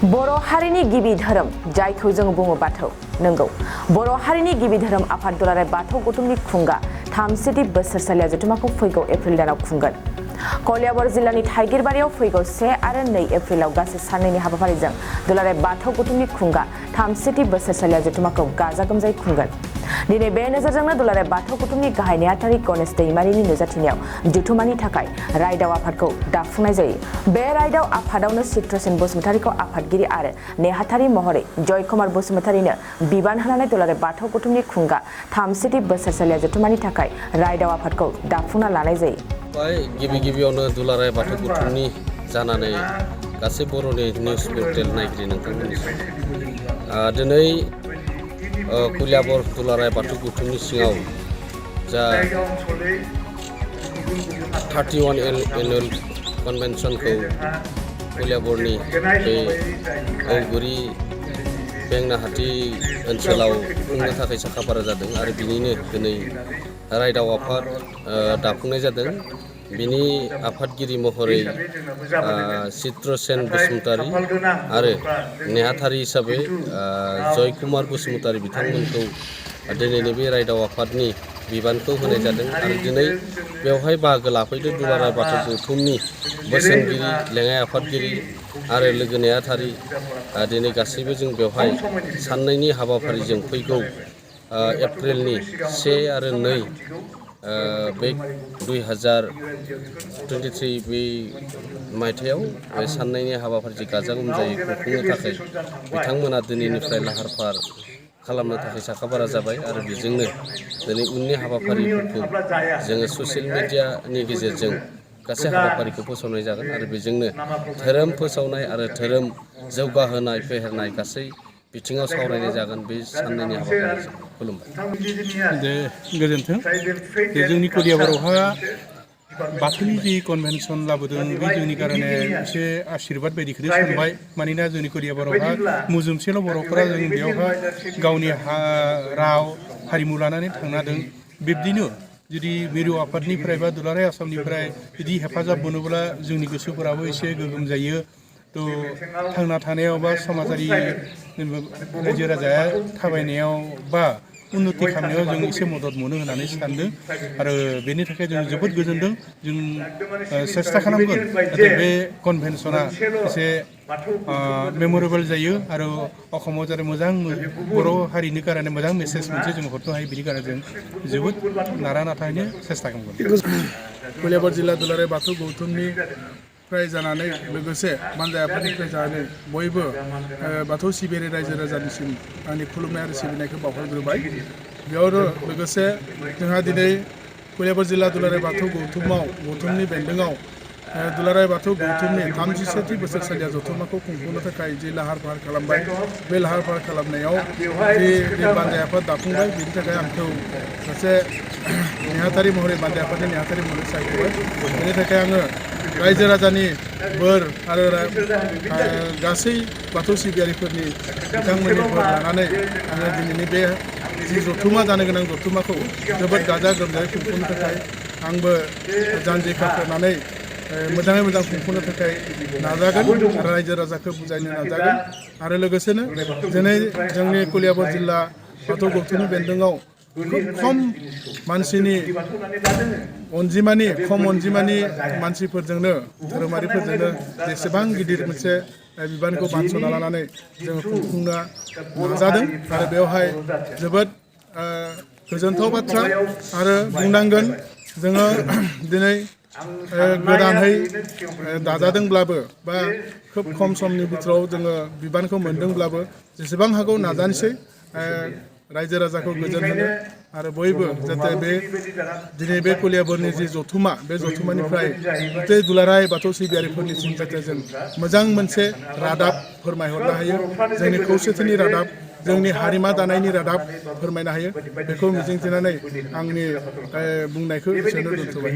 बर' हारिनि गिबि धोरोम जायखौ जों बुङो बाथौ नंगौ बर' हारिनि गिबि धोरोम आफाद दुलाराय बाथौ गौथुमनि खुंगा 30थि बोसोरसालिया जथुम्माखौ फैगौ एप्रिल दानाव खुंगोन। कलियाबर जिल्लानि थाइगिरबारियाव फैगौ 1 आरो 2 एप्रिलाव गासै साननैनि हाबाफारिजों दुलाराय बाथौ गौथुमनि खुंगा 30थि बोसोरसालिया जथुम्माखौ गाजा गोमजायै खुंगोन। दिनै बे नोजोरजोंनो दुलाराय बाथौ गौथुमनि गाहाय नेहाथारि गणेश दैमारिनि नुजाथिनायाव जथुम्मानि थाखाय रायदाव आफादखौ दाफुंनाय जायो। बे रायदाव आफादावनो चित्रसेन बसुमतारीखौ आफादगिरि आरो नेहाथारि महरै जयकुमार बसुमतारीनो बिबान होनानै दुलाराय बाथौ गौथुमनि खुंगा 30थि बोसोरसालिया जथुम्मानि थाखाय रायदाव आफादखौ दाफुंना लानाय जायो। गिबियावनो दुलाराय बाथौ गौथुमनि जानानै गासै बर'नि निउस पर्टेल नायगिरि नोंथांमोननिसिम दिनै कलियाबर दुलाराय बाथौ गौथुमनि सिङाव जा 31 एनुअल कन्वेन्सनखौ कलियाबरनि बे औगुरि बेंनाहाटी ओनसोलाव खुंनो थाखाय साखाफारा जादों आरो बिनिनो दिनै रायदाव आफाद दाफुंनाय जादों। बिनि आफादगिरि महरै चित्रसेन बसुमतारी आरो नेहाथारि हिसाबै जयकुमार बसुमतारी बिथांमोनखौ दिनैनि बे रायदाव आफादनि बिबानखौ होनाय जादों आरो दिनै बेवहाय बाहागो लाफैदों दुलाराय बाथौ गौथुमनि बोसोनगिरि लेङाइ आफादगिरि आरो लोगो नेहाथारि दिनै गासैबो जों बेवहाय साननैनि हाबाफारिजों फैगौ एप्रिलनि 1 आरो 2 बे 2023 बे मायथाइयाव बे साननैनि हाबाफारि गाजा गोमजायै खुंफुंनो थाखाय बिथांमोना दिनैनिफ्राय लाहार फाहार खालामनो थाखाय साखाफारा जाबाय आरो बेजोंनो दिनै उननि हाबाफारिफोरखौ जोङो ससियेल मिडियानि गेजेरजों गासै हाबाफारिखौ फोसावनाय जागोन आरो बेजोंनो धोरोम फोसावनाय आरो धोरोम जौगाहोनाय फेहेरनाय गासै बिथिङाव सावरायनाय जागोन बे साननैनि हाबाफारिजों। खुलुमबाय। गोजोन्थों। जोंनि कलियाबरावहा बाथौनि जि कनभेनसन लाबोदों बे जोंनि कारणे एसे आशीर्बाद बायदिखौनो सानबाय। मानोना जोंनि कलियाबरावहा मुजुमसेल' बर'फोरा जों बेयावहा गावनि राव हारिमु लानानै थांनादों। बिब्दिनो जुदि मिरु आफादनिफ्राय बा दुलाराय आसामनिफ्राय बिदि हेफाजाब मोनोब्ला जोंनि गोसोफोराबो एसे गोगोम जायो। थांना थानायाव बा समाजारि रायजो राजाया थाबायनायाव बा उन्नति खालामनायाव जों एसे मदद मोनो होननानै सानदों आरो बेनि थाखाय जों जोबोद गोजोनदों। जों सेस्था खालामगोन जाहाथे बे कनभेनसना एसे मेमरेबल जायो आरो अखमाव जाहाथे मोजां बर' हारिनि कारणे मोजां मेसेज मोनसे जों हरनो हायो बिनि कारणे जों जोबोद नारा नाथायैनो सेस्था खालामगोन। कलियाबर जिल्ला दुलाराय बाथौ गौथुमनिफ्राय जानानै लोगोसे मानजाय आफादनिफ्राय जानानै बयबो बाथौ सिबियारि रायजो राजानिसिम आंनि खुलुमनाय आरो सिबिनायखौ बावहरग्रोबाय। बेयावनो लोगोसे जोंहा दिनै कलियाबर जिल्ला दुलाराय बाथौ गौथुमनि बेन्दोङाव दुलाराय बाथौ गौथुमनि 31थि बोसोरसालिया जथुम्माखौ खुंफुंनो थाखाय जि लाहार फाहार खालामबाय बे लाहार फाहार खालामनायाव जि मानजाय आफाद दाफुंबाय बेनि थाखाय आंखौ सासे नेहाथारि महरै मानजाय आफादनि नेहाथारि महरै सायख'बाय। बेनि थाखाय आङो रायजो राजानि बोर आरो गासै बाथौ सिबियारिफोरनि बिथांमोननि बोर लानानै आङो दिनैनि बे जि जथुम्मा जानो गोनां जथुम्माखौ जोबोद गाजा गोमजायै खुंफुंनो थाखाय आंबो जानजि खाफ्रानानै मोजाङै मोजां खुंफुंनो थाखाय नाजागोन आरो रायजो राजाखौ बुजायनो नाजागोन आरो लोगोसेनो दिनै जोंनि कलियाबर जिल्ला बाथौ गौथुमनि बेन्दोङाव खोब खम अनजिमानि मानसिफोरजोंनो धोरोमारिफोरजोंनो जेसेबां गिदिर मोनसे बिबानखौ बानस'ना लानानै जोङो खुंफुंनो नाजादों आरो बेवहाय जोबोद गोजोनथाव बाथ्रा आरो बुंनांगोन जोङो दिनै गोदानहै दाजादोंब्लाबो बा खोब खम समनि बिथोराव जोङो बिबानखौ मोनदोंब्लाबो जेसेबां हागौ नाजानोसै रायजो राजाखौ गोजोन होनो आरो बयबो जाहाथे दिनै बे कलियाबरनि जि जथुम्मा बे जथुम्मानिफ्राय गतै दुलाराय बाथौ सिबियारिफोरनिसिम जाहाथे जों मोजां मोनसे रादाब फोरमायहरनो हायो, जोंनि खौसेथिनि रादाब, जोंनि हारिमा दानायनि रादाब फोरमायनो हायो। बेखौ मिजिंथिनानै आंनि बुंनायखौ एसेयावनो दोनथ'बाय।